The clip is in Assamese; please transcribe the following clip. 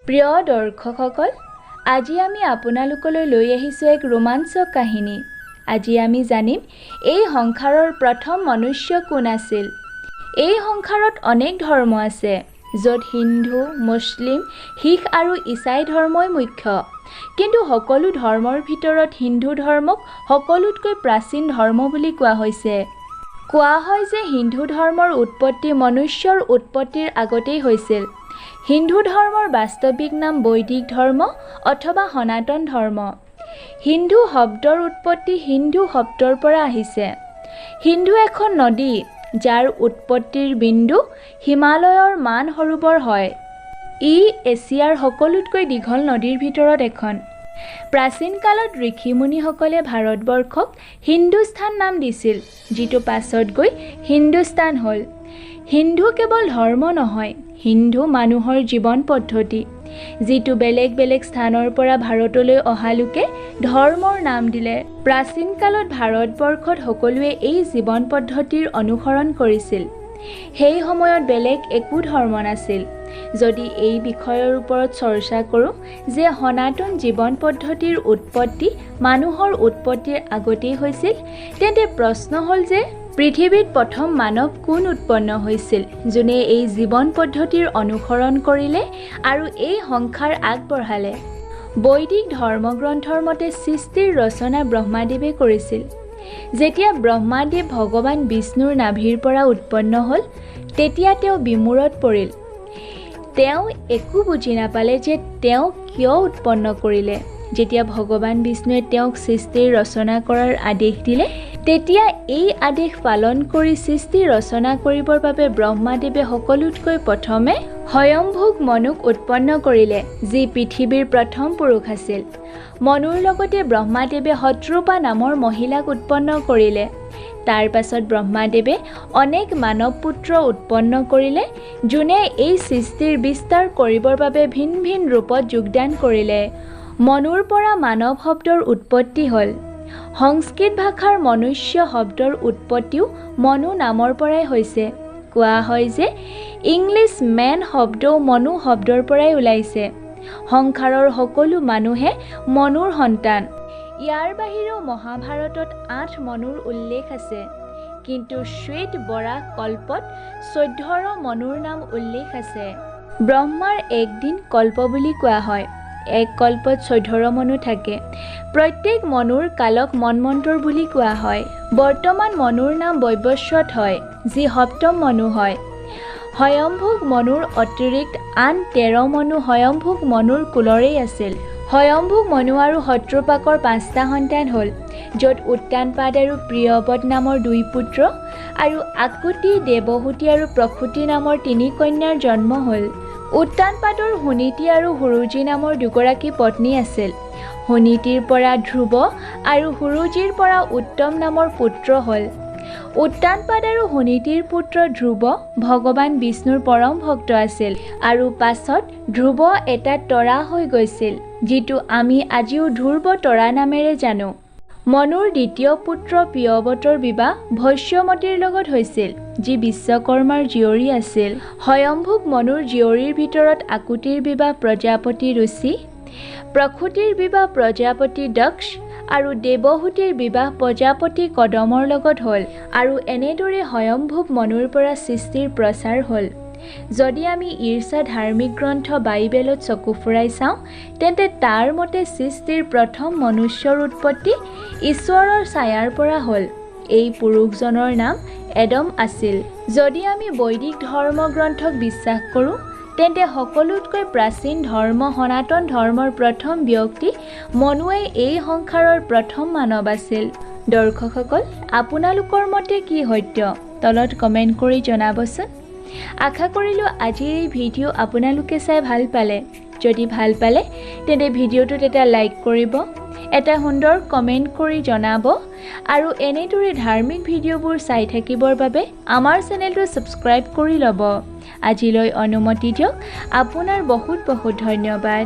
প্ৰিয় দৰ্শকসকল, আজি আমি আপোনালোকলৈ লৈ আহিছোঁ এক ৰোমাঞ্চক কাহিনী। আজি আমি জানিম এই সংসাৰৰ প্ৰথম মনুষ্য কোন আছিল। এই সংসাৰত অনেক ধৰ্ম আছে, য'ত হিন্দু, মুছলিম, শিখ আৰু ইছাই ধৰ্মই মুখ্য। কিন্তু সকলো ধৰ্মৰ ভিতৰত হিন্দু ধৰ্মক সকলোতকৈ প্ৰাচীন ধৰ্ম বুলি কোৱা হৈছে। কোৱা হয় যে হিন্দু ধৰ্মৰ উৎপত্তি মনুষ্যৰ উৎপত্তিৰ আগতেই হৈছিল। হিন্দু ধৰ্মৰ বাস্তৱিক নাম বৈদিক ধৰ্ম অথবা সনাতন ধৰ্ম। হিন্দু শব্দৰ উৎপত্তি সিন্ধু শব্দৰ পৰা আহিছে। সিন্ধু এখন নদী, যাৰ উৎপত্তিৰ বিন্দু হিমালয়ৰ মান সৰোবৰ হয়। ই এছিয়াৰ সকলোতকৈ দীঘল নদীৰ ভিতৰত এখন। প্ৰাচীন কালত ঋষি-মুনিসকলে ভাৰতবৰ্ষক হিন্দুস্থান নাম দিছিল, যিটো পাছত গৈ হিন্দুস্তান হ'ল। হিন্দু কেৱল ধৰ্ম নহয়, হিন্দু মানুহৰ জীৱন পদ্ধতি, যিটো বেলেগ বেলেগ স্থানৰ পৰা ভাৰতলৈ অহা লোকে ধৰ্মৰ নাম দিলে। প্ৰাচীন কালত ভাৰতবৰ্ষত সকলোৱে এই জীৱন পদ্ধতিৰ অনুসৰণ কৰিছিল। সেই সময়ত বেলেগ একো ধৰ্ম নাছিল। যদি এই বিষয়ৰ ওপৰত চৰ্চা কৰোঁ যে সনাতন জীৱন পদ্ধতিৰ উৎপত্তি মানুহৰ উৎপত্তিৰ আগতেই হৈছিল, তেন্তে প্ৰশ্ন হ'ল যে পৃথিৱীত প্ৰথম মানৱ কোন উৎপন্ন হৈছিল, যোনে এই জীৱন পদ্ধতিৰ অনুসৰণ কৰিলে আৰু এই সংসাৰ আগবঢ়ালে? বৈদিক ধৰ্মগ্ৰন্থৰ মতে সৃষ্টিৰ ৰচনা ব্ৰহ্মাদেৱে কৰিছিল। যেতিয়া ব্ৰহ্মাদেৱ ভগৱান বিষ্ণুৰ নাভিৰ পৰা উৎপন্ন হ'ল, তেতিয়া তেওঁ বিমোৰত পৰিল। তেওঁ একো বুজি নাপালে যে তেওঁ কিয় উৎপন্ন কৰিলে। যেতিয়া ভগৱান বিষ্ণুৱে তেওঁক সৃষ্টিৰ ৰচনা কৰাৰ আদেশ দিলে, তেতিয়া এই আদেশ পালন কৰি সৃষ্টি ৰচনা কৰিবৰ বাবে ব্ৰহ্মাদেৱে সকলোতকৈ প্ৰথমে স্বয়ম্ভুগ মনুক উৎপন্ন কৰিলে, যি পৃথিৱীৰ প্ৰথম পুৰুষ আছিল। মনুৰ লগতে ব্ৰহ্মাদেৱে শত্ৰুপা নামৰ মহিলাক উৎপন্ন কৰিলে। তাৰ পাছত ব্ৰহ্মাদেৱে অনেক মানৱ পুত্ৰ উৎপন্ন কৰিলে, যোনে এই সৃষ্টিৰ বিস্তাৰ কৰিবৰ বাবে ভিন ভিন ৰূপত যোগদান কৰিলে। মনুৰ পৰা মানৱ শব্দৰ উৎপত্তি হ'ল। সংস্কৃত ভাষাৰ মনুষ্য শব্দৰ উৎপত্তিও মনু নামৰ পৰাই হৈছে। কোৱা হয় যে ইংলিছ মেন শব্দও মনু শব্দৰ পৰাই ওলাইছে। সংসাৰৰ সকলো মানুহে মনুৰ সন্তান। ইয়াৰ বাহিৰেও মহাভাৰতত 8 মনুৰ উল্লেখ আছে, কিন্তু শ্বেত বৰাহ কল্পত 14 মনুৰ নাম উল্লেখ আছে। ব্ৰহ্মাৰ একদিন কল্প বুলি কোৱা হয়। এক কল্পত 14 মনু থাকে। প্ৰত্যেক মনুৰ কালক মন্বন্তৰ বুলি কোৱা হয়। বৰ্তমান মনুৰ নাম বৈবস্বত হয়, যি সপ্তম মনু হয়। স্বয়ম্ভুগ মনুৰ অতিৰিক্ত আন 13 মনু স্বয়ম্ভুগ মনুৰ কুলৰেই আছিল। স্বয়ম্ভুগ মনু আৰু শত্ৰুপাকৰ 5টা সন্তান হ'ল, য'ত উত্তানপাদ আৰু প্ৰিয়বত নামৰ 2 পুত্ৰ আৰু আকুতি, দেৱহূতি আৰু প্ৰসূতি নামৰ 3 কন্যাৰ জন্ম হ'ল। উত্তানপাদৰ সুনীতি আৰু সুৰুজী নামৰ দুগৰাকী পত্নী আছিল। সুনীতিৰ পৰা ধ্ৰুৱ আৰু সুৰুজীৰ পৰা উত্তম নামৰ পুত্ৰ হ'ল। উত্তানপাদ আৰু সুনীতিৰ পুত্ৰ ধ্ৰুৱ ভগৱান বিষ্ণুৰ পৰম ভক্ত আছিল আৰু পাছত ধ্ৰুৱ এটা তৰা হৈ গৈছিল, যিটো আমি আজিও ধ্ৰুৱ তৰা নামেৰে জানো। মনুৰ দ্বিতীয় পুত্ৰ প্ৰিয়বতৰ বিবাহ ভৈষ্যমতীৰ লগত হৈছিল, যি বিশ্বকৰ্মাৰ জীয়ৰী আছিল। স্বয়ম্ভুগ মনুৰ জীয়ৰীৰ ভিতৰত আকুতিৰ বিবাহ প্ৰজাপতি ৰুচি, প্ৰসূতিৰ বিবাহ প্ৰজাপতি দক্ষ আৰু দেৱহূতিৰ বিবাহ প্ৰজাপতি কদমৰ লগত হ'ল আৰু এনেদৰে স্বয়ম্ভুগ মনুৰ পৰা সৃষ্টিৰ প্ৰচাৰ হ'ল। যদি আমি ঈৰ্ষা ধাৰ্মিক গ্ৰন্থ বাইবেলত চকু ফুৰাই চাওঁ, তেন্তে তাৰ মতে সৃষ্টিৰ প্ৰথম মনুষ্যৰ উৎপত্তি ঈশ্বৰৰ ছায়াৰ পৰা হ'ল। এই পুৰুষজনৰ নাম এডম আছিল। যদি আমি বৈদিক ধৰ্মগ্ৰন্থক বিশ্বাস কৰোঁ, তেন্তে সকলোতকৈ প্ৰাচীন ধৰ্ম সনাতন ধৰ্মৰ প্ৰথম ব্যক্তি মনুৱে এই সংসাৰৰ প্ৰথম মানৱ আছিল। দৰ্শকসকল, আপোনালোকৰ মতে কি সত্য তলত কমেণ্ট কৰি জনাবচোন। আশা কৰিলোঁ আজিৰ এই ভিডিঅ' আপোনালোকে চাই ভাল পালে। যদি ভাল পালে তেন্তে ভিডিঅ'টোত এটা লাইক কৰিব, এটা সুন্দৰ কমেণ্ট কৰি জনাব আৰু এনেদৰে ধাৰ্মিক ভিডিঅ'বোৰ চাই থাকিবৰ বাবে আমাৰ চেনেলটো ছাবস্ক্ৰাইব কৰি ল'ব। আজিলৈ অনুমতি দিয়ক। আপোনাৰ বহুত বহুত ধন্যবাদ।